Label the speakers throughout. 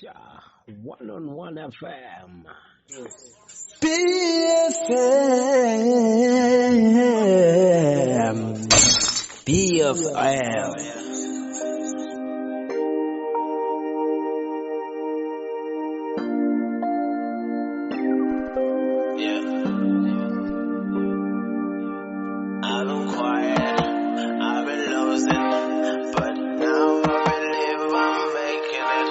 Speaker 1: Yeah, one on one FM.
Speaker 2: BFM. BFM.
Speaker 3: Yeah. I've been quiet, I've been losing, but now I believe I'm making it.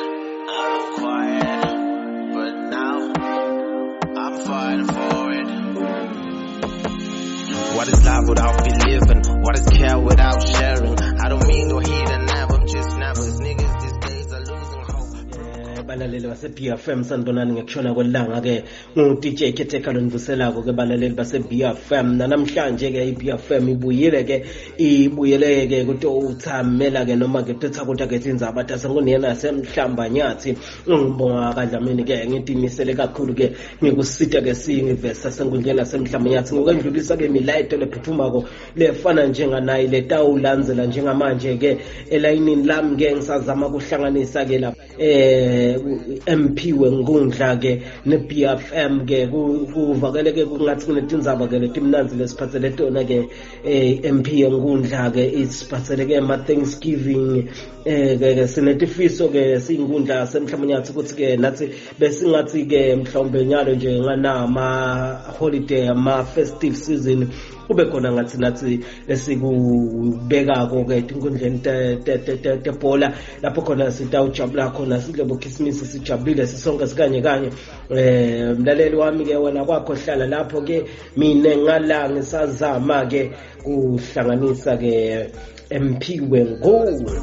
Speaker 3: I've been quiet, but now I'm fighting for it. What is life without believing? What is care without sharing? I don't mean no heat and never, I'm just nervous. Niggas these days are losing hope.
Speaker 1: Balaleli base-BFM, sanibonani ngekushona kwelanga ke. Ngu-DJ Khetheka lonivuselako ke, balaleli base-BFM. Nanamhlanje ke i-BFM ibuyile ke, ibuyele ke kutowuthamela ke noma ke kutothakuta ke tindzaba tasenkundleni yasemhlambanyathi. Ngibonga kaDlamini ke, ngitimisele kakhulu ke ngikusita ke singivesa senkundleni yasemhlambanyathi ngokwendlulisa ke milayito lephuthumako lefana njenganayi letawulandzela njengamanje ke elayinini lami ke. Ngisazama kuhlanganisa ke lapha MP wenkundla ke ne-BFM ke. Kuvakele ke kungathi kunetindzaba ke letimnandzi lesiphatsele tona ke. MP yenkundla ke isiphatsele ke ama Thanksgiving. Ke sinetifiso ke siyinkundla yasemhlamunyathi ukuthi ke nathi besingathi ke mhlawumbe nyalo nje nganama holiday, ama festive season, kube khona ngathi nathi lesikubekako ke etinkundleni tebhola lapho khona sitawujabula khona, sidle bokhisimusi sijabulile sisonke sikanye kanye. Mlaleli wami ke, wena kwakho hlala lapho ke, mina ngala ngisazama ke kuhlanganisa ke MP wenkundla.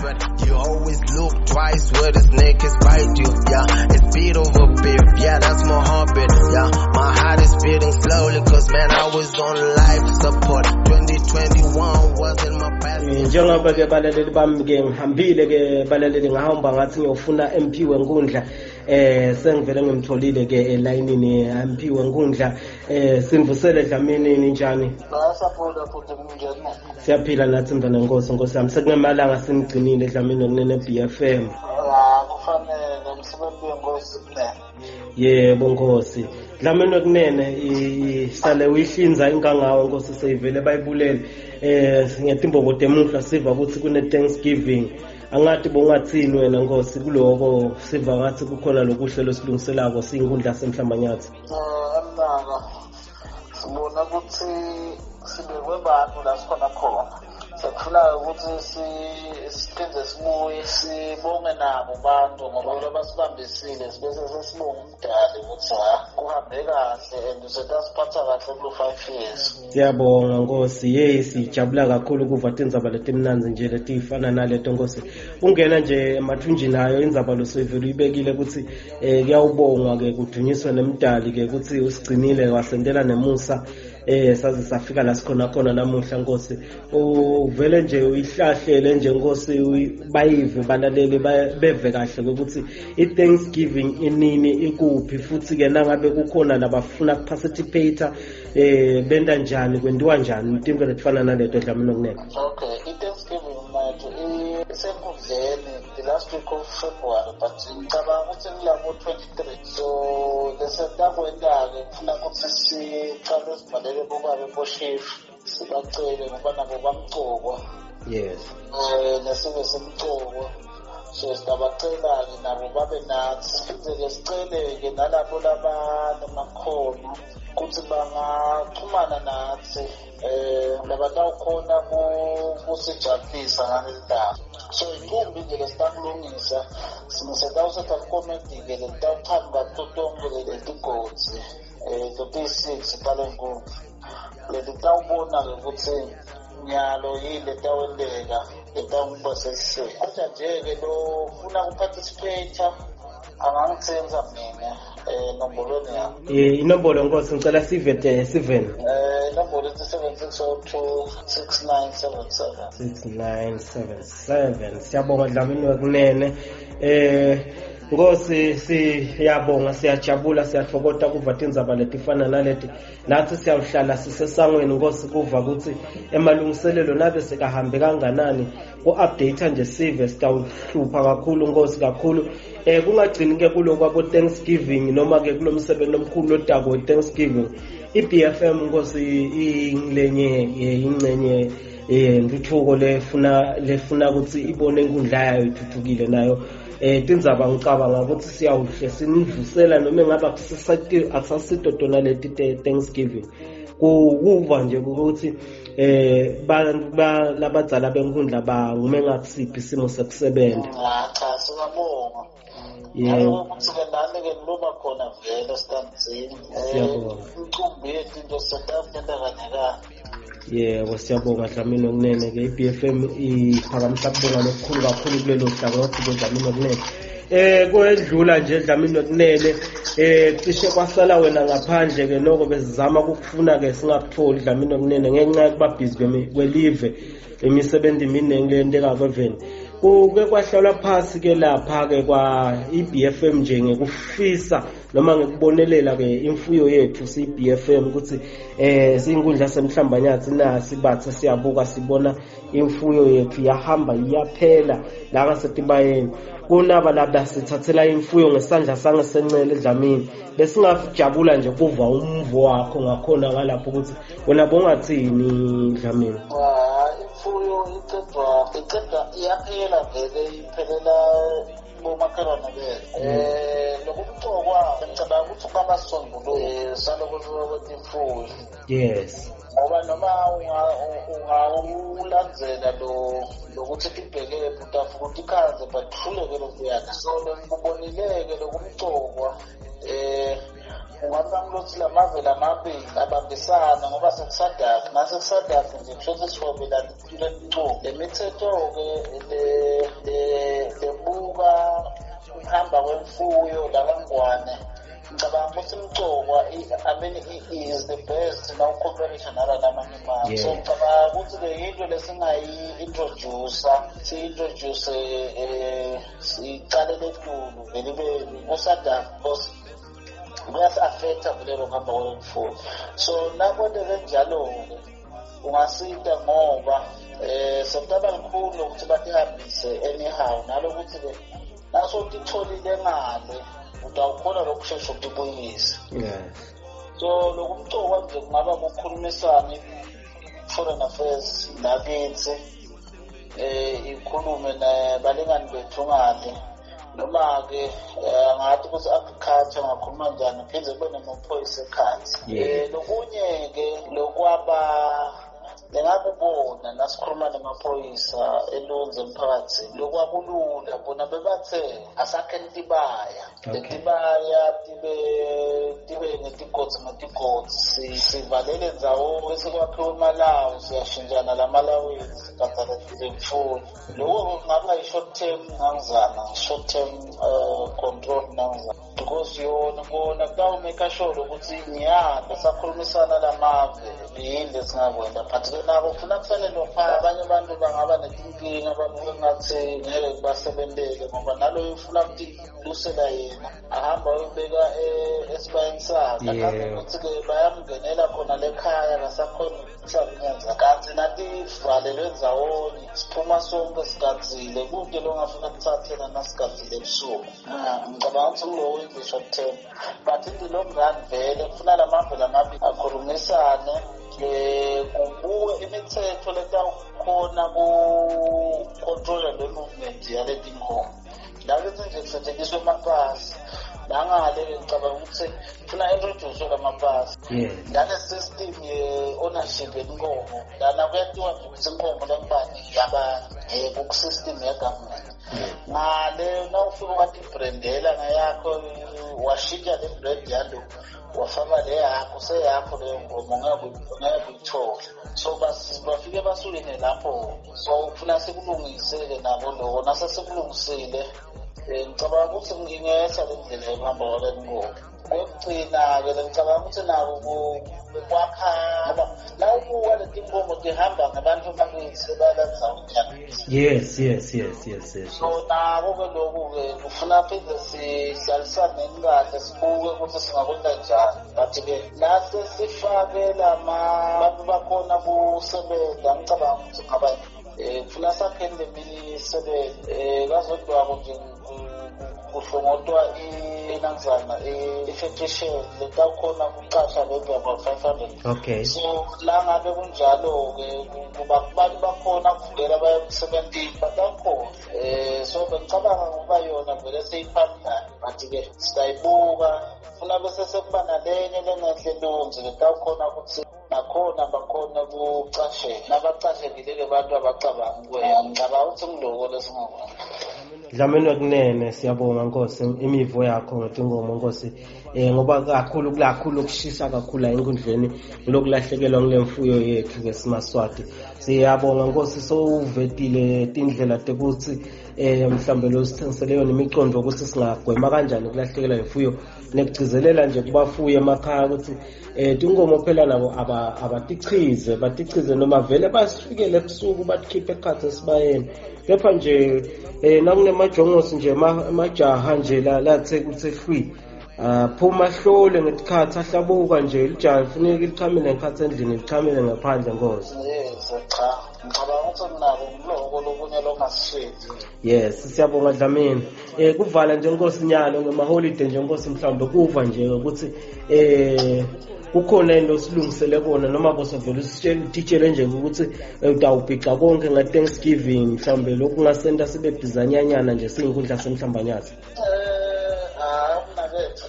Speaker 3: But you always look twice where the snake is bite you. Yeah, it's beat over beef. Yeah, that's my heartbeat. Yeah, my heart is beating slowly. 'Cause man, I was on life support. 2021 wasn't my best.
Speaker 1: Njengoba ke balaleli bami ke ngihambile ke balaleli, ngahamba ngathi ngiyofuna MP wenkundla. Sengivele ngimtholile ke elayinini MP wenkundla. Simvusele Dlamini, ninjani?
Speaker 4: Bayasaphula futhi, kunjani?
Speaker 1: Siyaphila nathi mntwana nkosi, nkosi yami. Sekunemalanga sinigcinile Dlamini kunene BFM.
Speaker 4: Ya, kufanele umsebenzi wenkosi kunene.
Speaker 1: Yebo nkosi. Dlamini wekunene, sale uyihlinza ingangawo nkosi, seyivele bayibulele. Ngetimbobo temuhla siva ukuthi kune Thanksgiving. Angathi bongathini wena nkosi kuloko, siva ngathi kukhona lokuhle losilungiselako siyinkundla semhlambanyathi.
Speaker 4: Emnaka sibona ukuthi sibekwe bantu la sikhona khona. Sekufuneka ukuthi siphinde sibuye sibonge nabo bantu ngoba basibambisile, sibese sesibonga umdali ukuthi ha kuhambe kahle and setasiphatha kahle kulo 5 years.
Speaker 1: Siyabonga nkosi. Hey, sijabula kakhulu kuva tindzaba letimnandzi nje letifana naleto nkosi. Ungena nje emathunjini ayo indzaba losevele uyibekile ukuthi kuyawubongwa ke, kudunyiswe nemdali ke ukuthi usigcinile wasentela nemusa saze safika la sikhona khona namuhla nkosi. Uvele nje uyihlahlele nje nkosi, bayive balaleli, beve kahle ukuthi i-Thanksgiving inini, ikuphi, futhi ke nangabe kukhona labafuna kuparticipate benta njani, kwentiwa njani, tinto letifana naleto Dlamini okunene.
Speaker 4: Okay, i-Thanksgiving mnethu isenkundleni the last week of February, but ngicabanga ukuthi kulabo 23. So lesetakwenta-ke kufuna ukuthi sicale sibhalele bobabe boshefu, sibacele ngoba nabo bamcokwa. Nesive semcoko, so singabacela-ke nabo babe nathi. Siphinde-ke sicele-ke nalabo labanemakhono ukuthi bangaxhumana nathi, labatawukhona kusijabulisa ngaleli langa. So inkumbi nje lesitakulungisa, setawusetha likomedi-ke lelitawuchamuka kuto tonke letigodzi letiyi-six tale nkundla, lelitawubona-ke ukuthi nyalo yini letawenteka letawuba sesihlweni. Kodwa nje-ke lofuna kuparticipate angangitsenza mina nombolweni yami.
Speaker 1: Inombolo nkosi, ngicela sivete sivene.
Speaker 4: Inombolo ithi 7602 6977.
Speaker 1: 6977. Siyabonga Dlamini wekunene. Nkosi, siyabonga, siyajabula, siyathokoza kuva tindzaba letifana naleti. Nathi siyawuhlala sisesangweni, Nkosi, kuva ukuthi emalungiselelo nabe sekahambe kanganani. Ku-update nje sive sitawuhlupha kakhulu, Nkosi, kakhulu. Kungagcini ke kuloko kwabo Thanksgiving noma ke kulomsebenzi omkhulu lodako we-Thanksgiving. I-BFM, Nkosi, ingilenye ingcenye yentuthuko lefuna ukuthi ibone inkundla yayo ithuthukile nayo. Tindzaba ngicabanga ukuthi siyawuhle sinivusela noma engabe akusasito tona leti Thanksgiving. Kuva nje ukuthi bantu labadzala benkundla bangume ngakusiphi isimo sekusebenza.
Speaker 4: Cha, siyabonga. Yebo, ukuthi-ke nami-ke ngiloba khona vele standzini.
Speaker 1: Siyabonga.
Speaker 4: Imicumbi yethu into setafenda kanye kanye.
Speaker 1: Yebo, siyabonga Dlamini Okunene ke. I-BFM iphakamisa kubonga lokukhulu kakhulu kulelo hlangothi ke, Dlamini Okunene. Kwedlula nje, Dlamini Okunene, cishe kwasala wena ngaphandle ke. Noko besizama ukufuna ke singakutholi, Dlamini Okunene, ngenxa yokuba busy kwelive, imisebenzi eminingi lenteka kweveni. Kuke kwahlalwa phasi ke lapha ke kwa i-BFM nje ngekufisa noma ngekubonelela ke imfuyo yethu siyi-BFM ukuthi siyinkundla semhlambanyathi nasi bathe siyabuka sibona imfuyo yethu yahamba iyaphela la ngasetibayeni, kunaba laba sithathela imfuyo ngesandla sangesencele. Dlamini, besingajabula nje kuva umvo wakho ngakhona ngalapho ukuthi wena bongathini, Dlamini.
Speaker 4: Imfuyo icedwa iyaphela vele, iphelela bomakhelwane bethu. Lokumcokwa ngicabanga ukuthi kungaba sisombululo saloko kwetimfuyo. Ngoba noma ungawulandzela lo lokuthi tibhekephi, utafika utikhandze, but kuhluleke lokuyana. So ngikubonile-ke lokumcokwa, ungabanga ukuthi lamave lamabili abambisana, ngoba sekuSADC, nase-SADC nje kusho ukuthi sihobelana le le mithetho-ke lebuka ukuhamba kwemfuyo lakangwane. Ngicabanga ukuthi imcokwa, I mean, is the best nawucomparisha nala lamanye amazwe. So ngicabanga ukuthi-ke yinto lesingayi-introduce, siyi-introduce, siyicalele etulu vele ibe ku-SADC, because kuyasi-affecta vele lokuhamba kwemfuyo. So nakwenteke njalo-ke ungasita, ngoba sekutaba likhulu ukuthi batihambise anyhow, nalokuthi-ke nasotitholile ngale utawukhona lokushesha ukutibuyisa. So lokumcokwa nje kungaba kukhulumisana, i-foreign affairs nakithi ikhulume nabalingani bethu ngale, noma-ke angathi ukuthi agriculture ngakhuluma njani, phinde kube nemaphoyisa ekhathi. Lokunye-ke lokwaba lengakubona nasikhuluma nemaphoyisa elunze emphakathini, lokwakulula bona bebathe asakhe tibaya. Letibaya tibe ngetigodzi ngetigodzi, sivalele ndzawo, bese kwakhiwe emalawu, siyashintshana lamalawini, sigadzala lemfuyo. Loko kungaba i-short term ngangizana, short term control nangizana, because yona kona kutawumake sure ukuthi nyalo sakhulumisana lamave yini lesingakwenta. But-ke nako kufuna kusalelwa phansi, abanye abantu bangaba netinkinga, babuke ngathi ngeke kubasebentele, ngoba naloyo ufuna kutilusela yena ahamba ayobeka esibayeni sakhe, akhambe ukuthi-ke bayamngenela khona lekhaya, kasakhona ukuhlala. Kanti nativalelwe ndzawonye, siphuma sonke sigadzile, kude longafuna kuthathela nasigadzile ebusuku. Ngicabanga ukuthi kulowo in the short term, but in the long run vele kufuna lamave lamabili akhulumisane, kubuke imithetho letawukhona ku-controla le movement yaletinkomo. Lakithi nje kusetshenziswa amapasi, nangale ngicabanga ukuthi funa introduce lamapasi nale system ye-ownership yenkomo. Lana kuyatiwa nje ukuthi inkomo lengibani yabani, ku-system ye-government. Ngale nawufika watibrandela ngeyakho, washintsha le brand yalo, wafaka le yakho, seyakho leyo nkomo, ngeke uyithole. So bafike basuke lapho, so kufuna sikulungise-ke nabo loko. Nasesekulungisile, ngicabanga ukuthi ngingehla le ndlela yokuhamba kwalenkomo. Kwekugcina-ke ngicabanga ukuthi nako kwakha ngoba la ubuka letinkomo tihamba ngabantu bakithi balandzaweni yakithi.
Speaker 1: Yes yes yes yes yes.
Speaker 4: So nako-ke lokhu-ke kufuna phinde sihlalisane kahle sibuke ukuthi singakwenza njani, but-ke lase sifake lama bantu bakhona kusebenza ngicabanga ukuthi kungaba kufuna sakheni lemisebenzi kazodwako nje kuhlongotwa inanzana i-fetisheni letawukhona kucasha maybe about 500.
Speaker 1: Okay.
Speaker 4: So la ngabe kunjalo-ke kuba kubantu bakhona kuvukela baya emsebentini batawukhona. So bengicabanga ngoba yona vele seyipipeline, but-ke siyayibuka funa bese sekuba nalenye lengehle lunzi letawukhona ukuthi nakhona bakhona kucasheka nabacashekile-ke bantu abacabangi kuya ngicabanga ukuthi ngiloko lesingakwenza.
Speaker 1: Dlamini wekunene, siyabonga Nkosi imivo yakho ngetinkomo Nkosi, ngoba kakhulu kakhulu kushisa kakhulu la enkundleni lokulahlekelwa ngile mfuyo yethu ke simaswati. Siyabonga Nkosi, sowuvetile tindlela tekuthi mhlambe lo sithengisele yona imicondo ukuthi singagwema kanjani ukulahlekelwa imfuyo, nekugcizelela nje kubafuyi emakhaya ukuthi tinkomo phela nabo abatichize batichize noma vele basifikele ebusuku batikhiphe ekhatsi esibayeni, kepha nje nakunemajongosi nje emajaha nje lathe kuthe hlwi phuma hlole ngetikhathi ahlabuka nje lijaha lifuneka lichamile ngekhathi endlini lichamile ngaphandle Nkosi.
Speaker 4: Yes, cha ngicabanga ukuthi nginako ngiloko lokunye longasisheli.
Speaker 1: Yes, siyabonga Dlamini. Kuvala nje Nkosi nyalo ngemaholide nje Nkosi, mhlawumbe kuva nje ukuthi kukhona into osilungisele kona noma bosovele usitshele nje ukuthi utawubhica konke nga Thanksgiving, mhlawumbe lokhu kungasenta sibe bizanyanyana nje siyinkundla semhlambanyazi.
Speaker 4: Mnakethu,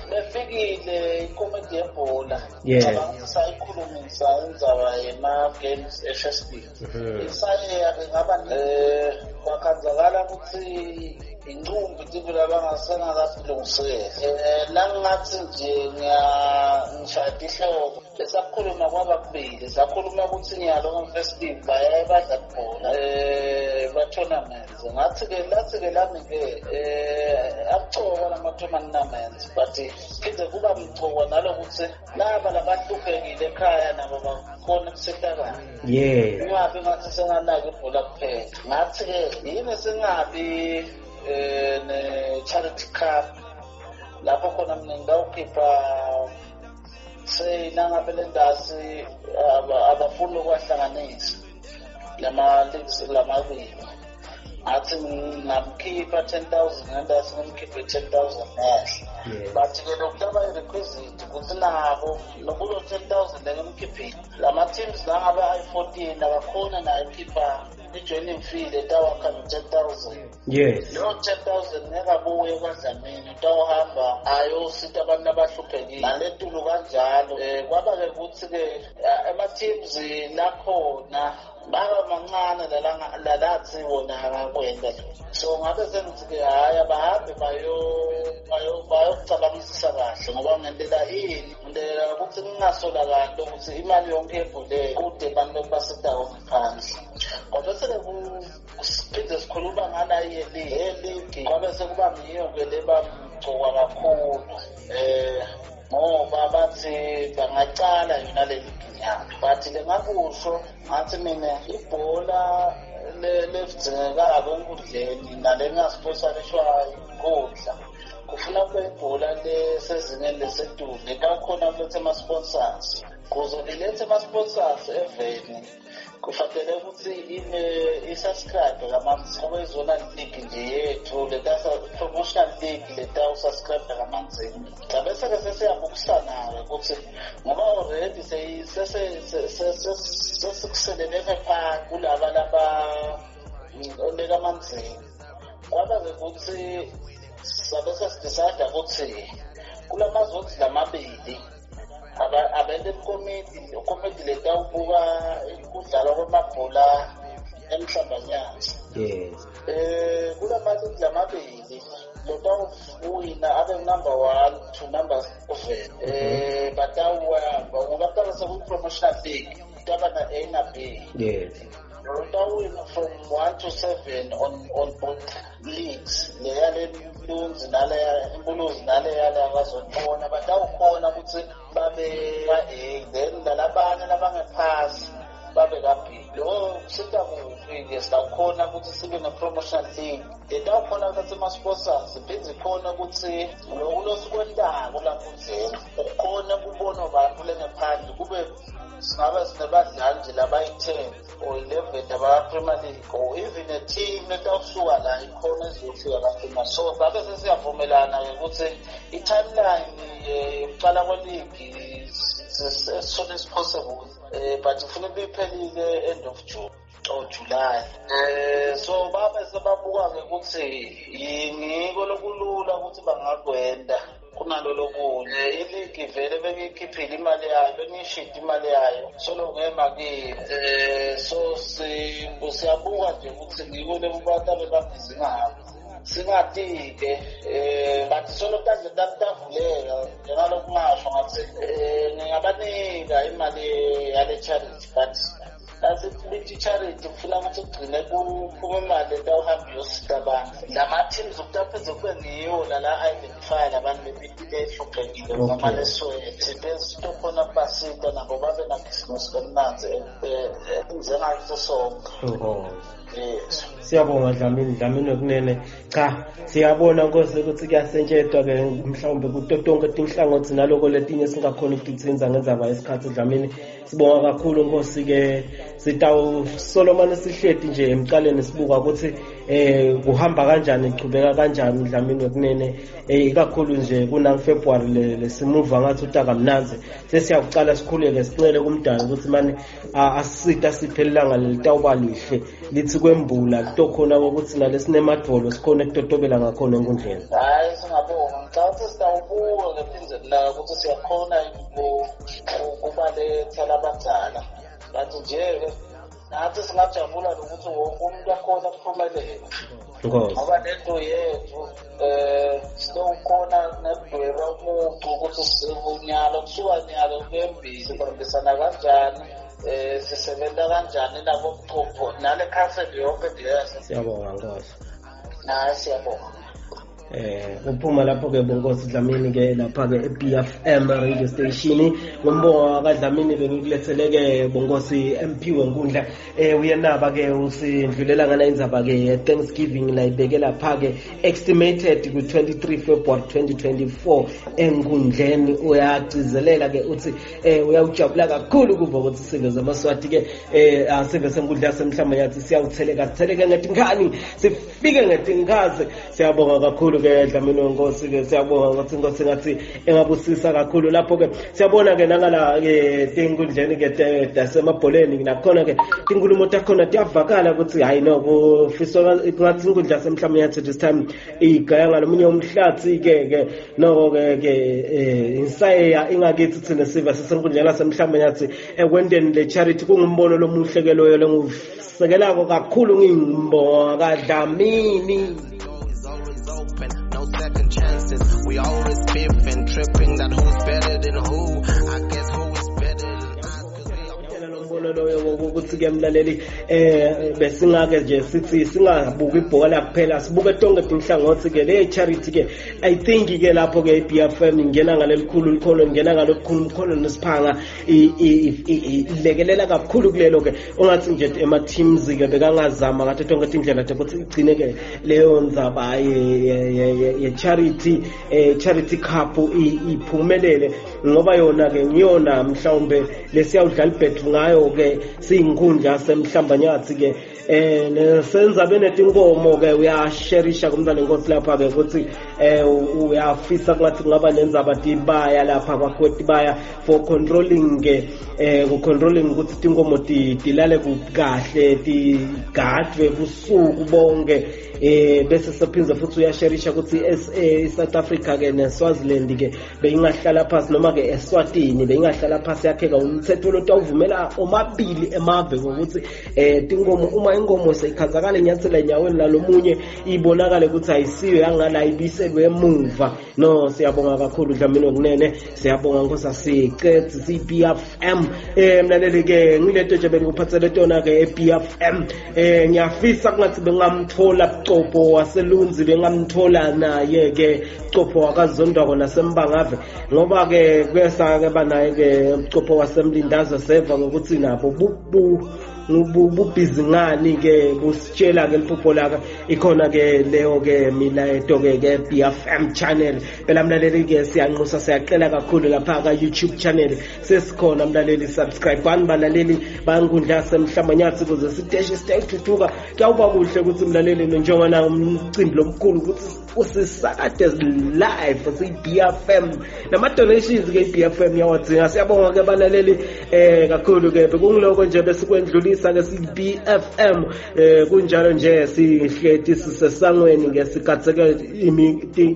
Speaker 4: befikile ikomedi yebhola.
Speaker 1: Yeah.
Speaker 4: Sayikhulumisa indzaba yema-games e-FSB. Isayeya-ke ngaba kwakhanzakala ukuthi incumbi tintfo labangasengakalungiseli. Nangingathi nje ngishaya tihloko lesakhuluma kwaba kubili, sakhuluma ukuthi nyalo nge-festive bayaye badla ibhola ba-tournaments. Ngathi-ke lathi-ke lami-ke akucokwa lama-tournaments, but phinde kuba mcokwa nalokuthi laba labahluphekile ekhaya nabo bakhona ukusitakala.
Speaker 1: Yes.
Speaker 4: Kungabi ngathi senganaki ibhola kuphela. Ngathi-ke yini singabi ne-charity cup lapho khona mina ngitawukhipha say nangabe le ndasi abafuni ukwahlanganisa lama-leagues lamabili, ngathi ngingamkhipha 10,000 ngendasi ngimkhiphe 10,000 nehle. But-ke lokhu taba i-requisite ukuthi nabo nokulo 10,000 lengimkhiphile lama-teams langabe ayi-14 akakhona naye ukhipha i-joining fee letawakha no-10,000.
Speaker 1: Yes.
Speaker 4: Leyo 10,000 ngeke abuye kwaDlamini, utawuhamba ayosita abantu abahluphekile naletulu kanjalo. Kwaba-ke ukuthi-ke ema-teams lakhona baba mancane lalathi wona angakwenda. So ngabe sengithi-ke hhayi abahambe bayokucabangisisa kahle ngoba ngendlela ini ngendlela ukuthi ngingasolakali ukuthi imali yonke yebholeni kude abantu lokubasitako ngaphandle. Kodwa sele siphinde sikhuluma ngala ye-league kwabe sekuba ngiyo-ke le bamgcoka kakhulu ngoba bathi bangacala yona le league nyalo. But lengakusho ngathi mina ibhola lelidingekako enkundleni nalengasponsorishwayo inkundla kufuna kube ibhola lesezingeni lesetulu letakhona kuletha ama-sponsors. Kuze lilethe ama-sponsors eveni kufanele ukuthi ime i-subscribe kamanzi kube izona league nje yethu letasa promotional league letawusubscribe kamanzini. Bese-ke sesiyabukisana-ke ukuthi ngoba already sesikuselelene phansi kulaba laba lekamanzini. Kwaba-ke ukuthi sabe sesidecide ukuthi kulama-zones lamabili abente ikomiti letawubuka kudlalwa kwemabhola emhlambanyazi.
Speaker 1: Yes.
Speaker 4: Kulama-league lamabili lotawuwina abe number 1 to number 7 batawuwa ngoba kuqala sekuyi-promotional league kutaba na A na B.
Speaker 1: Yes.
Speaker 4: Lotawuwina from 1 to 7 on both leagues leya le Lunzi naleya iMpuluzi naleya lakazonibona batawukhona ukuthi babe ka-A, then nalabanye labangephasi babe ka-B. Loko kusita kuphi-ke? Sitawukhona ukuthi sibe ne-promotional league letawukhona kuthatha ama-sponsors, iphinde ikhone ukuthi loku losikwentako lankundleni ukhone kubonwa bantu lengephandle, kube singabe sinebadlali nje labayi-10 or 11 abaka-Premier League or even a team letawusuka la ikhona ezofika ka-Premier. So sabe sesiyavumelana-ke ukuthi i-timeline yokucala kweligi as soon as possible, but kufuneka iphelile end of June or July. So babe sebabuka-ke ukuthi ngiko lokulula ukuthi bangakwenda kunalo lokunye. Iligi vele bengiyikhiphile imali yayo, bengiyishide imali yayo, solo ngema kiyo. So siyabuka nje ukuthi ngiko lekubantu abebabhizi ngako, singati-ke but solo tandla tami tavuleka njengalokhu ngasho ngathi ngingabanika imali yale charity, but nathi lithi charity kufuna ukuthi kugcine kuphume imali etawuhamba iyosita abantu. Lama-teams kutaphinde kube ngiwo lala identify labantu bempilo ehluphekile noma leswele, sitokhona kubasita nabo babe nabhizinisi lomnandzi njengathi sonke. Yes.
Speaker 1: Siyabonga Dlamini, Dlamini wekunene. Cha, siyabona Nkosi ukuthi kuyasetshenzwa ke mhlawumbe kuto tonke tinhlangothi naloko letinye singakhona ukutitsinza ngendzaba yesikhathi. Dlamini, sibonga kakhulu Nkosi ke, sitawusolomane sihleti nje emcaleni sibuka ukuthi kuhamba kanjani, ichubeka kanjani Dlamini wekunene, ikakhulu nje kuna February lesimuva ngathi utakamnandzi. Sesiyakucala sikhuleke sincele kumdali ukuthi mane asisita siphe ilanga lelitawuba lihle lithi kwembula kutokhona ukuthi nalesinemadvolo sikhona ekutotobela ngakhona enkundleni.
Speaker 4: Hhayi, singabonga. Ngicabanga ukuthi sitawubuka ke phindze kunaka ukuthi siyakhona kubaletha labadzala, but nje-ke nathi singajabula nokuthi wonke umuntu akhona kuphumelela, ngoba lento yethu sitowukhona nekudweba umucu ukuthi nyalo kusuka nyalo kuyembili sibambisana kanjani, sisebenza kanjani nabo mcupho nale council yonke nje.
Speaker 1: Siyabonga Nkosi.
Speaker 4: Naye siyabonga.
Speaker 1: Uphuma lapho ke Bonkosi Dlamini ke lapha ke e-BFM radio station. Ngombongo kaDlamini bengikulethele ke Bonkosi MP wenkundla, uyenaba ke usindlulela ngana indzaba ke Thanksgiving layibeke lapha ke estimated ku 23 February 2024 enkundleni. Uyagcizelela ke uthi uyawujabula kakhulu kuva ukuthi sive zamaSwati ke asive senkundla yasemhlamba yathi siyawutheleka sitheleke ngetinkani sifike ngetinkazi. Siyabonga kakhulu ke Dlamini wenkosi ke, siyabonga ukuthi inkosi ngathi engabusisa kakhulu lapho ke. Siyabona ke nangala ke tinkundleni ke tasemabholeni nakhona ke tinkulumo takhona tiyavakala ukuthi hayi no kufiswa ngathi inkundla yasemhlamba yathi this time igaya ngalomunye umhlathi ke noko ke insayeya ingakithi thina siva sisenkundleni yasemhlamba yathi ekwenteni le charity. Kungumbono lomuhle ke loyo lengusekelako kakhulu, ngimbonga kaDlamini.
Speaker 3: No second chances. We always beefing, tripping that who's better than who. I guess who is better than us? 'Cause we are
Speaker 1: Lombono loyo ukuthi ke mlaleli besingake nje sithi singabuki ibhola kuphela, sibuke tonke tinhlangothi ke le charity ke. I think ke lapho ke iBFM ingena ngalelikhulu likhono, ingena ngalokukhulu umkhono nesiphanga, ilekelela kakhulu kulelo ke. Ungathi nje ema teams ke bekangazama ngathi tonke tindlela ukuthi igcine ke leyo ndzaba ye charity, charity cup iphumelele, ngoba yona ke ngiyona mhlawumbe lesiyawudlala ibhethu ngayo ke siyinkundla semhlambanyathi ke. Senza benetinkomo ke, uyasherisha kumntwana inkosi lapha ke ukuthi uyafisa kungathi kungaba nendzaba tibaya lapha kwakhiwe tibaya for controlling ke, ku controlling ukuthi tinkomo tilale kahle, tigadwe busuku bonke. Bese sephinze futhi uyasherisha ukuthi South Africa ke neSwaziland ke beyingahlala phansi, noma ke eSwatini beyingahlala phansi yakheka umthetho lotawuvumela omabili emave. Siyabheka ukuthi tinkomo, uma inkomo seyikhanzakala inyathela enyaweni lalomunye, ibonakale ukuthi ayisiyo yangala, ibiselwe emuva. No, siyabonga kakhulu Dlamini Wekunene, siyabonga Nkosi asicethe CBFM. Mlaleli ke, ngilento nje bengikuphathele tona ke eBFM. Ngiyafisa kungathi bengamthola Bucopho waselunzi, bengamthola naye ke Bucopho wakazondwako nasembangave, ngoba ke kuyesa ke banaye ke Bucopho wasemlindazo, seva ngokuthi nabo bubhizi ngani ke, busitshela ke liphupho laka. Ikhona ke leyo ke milayeto ke ke BFM channel. Phela mlaleli ke, siyanxusa, siyacela kakhulu lapha ka YouTube channel sesikhona mlaleli, subscribe bani balaleli bankundla semhlamanyathi ukuze sideshe sitayithuthuka. Kuyawuba kuhle ukuthi mlaleli, njengoba umcimbi lomkhulu ukuthi usisakade live siyi-BFM, nama-donations ke i-BFM yawadzinga. Siyabonga ke balaleli kakhulu ke, bekungiloko nje besikwendlulisa ke siyi-BFM. Kunjalo nje sihleti sisesangweni ngesikhathi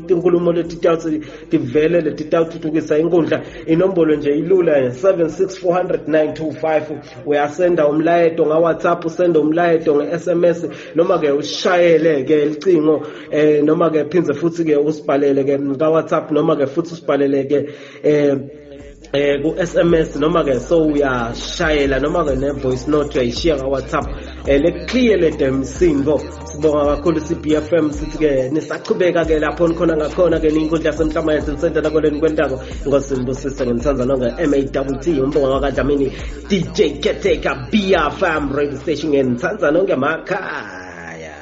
Speaker 1: tinkulumo letitawuthi tivele letitawuthuthukisa inkundla. Inombolo nje ilula, 76 400 925. Uyasenda umlayeto nga-WhatsApp, usenda umlayeto nge-SMS, noma ke usishayele ke licingo, noma ke phindze futhi ke usibhalele ke ka-WhatsApp, noma ke futhi usibhalele ke ku SMS, noma ke so uyashayela, noma ke ne voice note uyayishiya ka WhatsApp le clear le demsingo. Sibonga kakhulu CBFM, sithi ke nisachubeka ke lapho nikhona ngakhona ke, ninkundla yasemhlama center lakoleni kwentako. Inkosi nibusise, nginithanda nonke. MAWT umbongo wakadlamini, DJ Caretaker, BFM radio station, nginithanda nonke makhaya.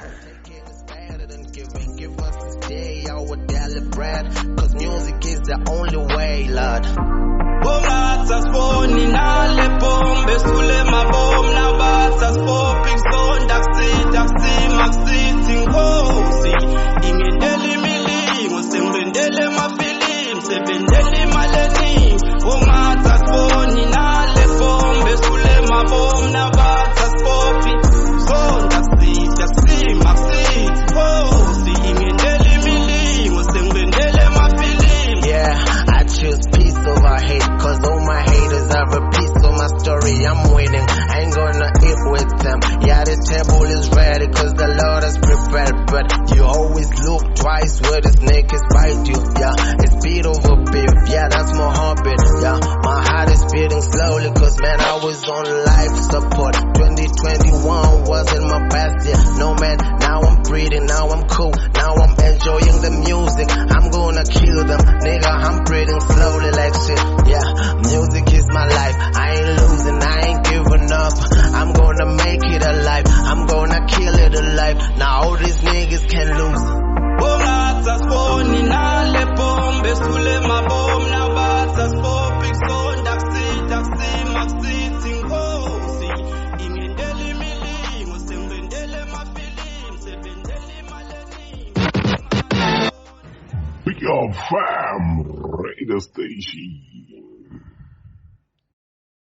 Speaker 3: Better than giving. Give us this day our daily bread. 'Cause music is the only way, Lord.
Speaker 5: Bongatha siboni nale bombe sule mabom nabatha sibophi kusonda kusitha kusima kusithi nkosi ingendela imilingo sengibendele emafilimu sebendele imali eningi. Bongatha siboni nale bombe sule mabom nabatha sibophi kusonda kusitha kusima kusithi nkosi ingendela imilingo sengibendele emafilimu.
Speaker 3: Yeah, I choose peace over hate. 'Cause all my haters have a piece of my story. I'm winning, I ain't gonna eat with them. Yeah, the table is ready 'cause the Lord has prepared. But you always look twice where the snake is bite you. Yeah, it's beat over beef. Yeah, that's my heartbeat. Yeah, my heart is beating slowly 'cause man, I was on life support. 2021 wasn't my best year. No man, now I'm breathing, now I'm cool. Now I'm enjoying the music. I'm gonna kill them, nigga. I'm breathing slowly like shit. Yeah, music is my life. I ain't losing, I ain't giving up. I'm gonna make it alive. I'm gonna kill it alive. Now all these niggas can lose.
Speaker 5: Bongatha siboni nale bombe sule mabom nabatha sibophi kusonda kusitha kusima kusithi nkosi ingendela imilingo sengibendele emafilimu sebendele imali eningi.
Speaker 6: BFM radio station.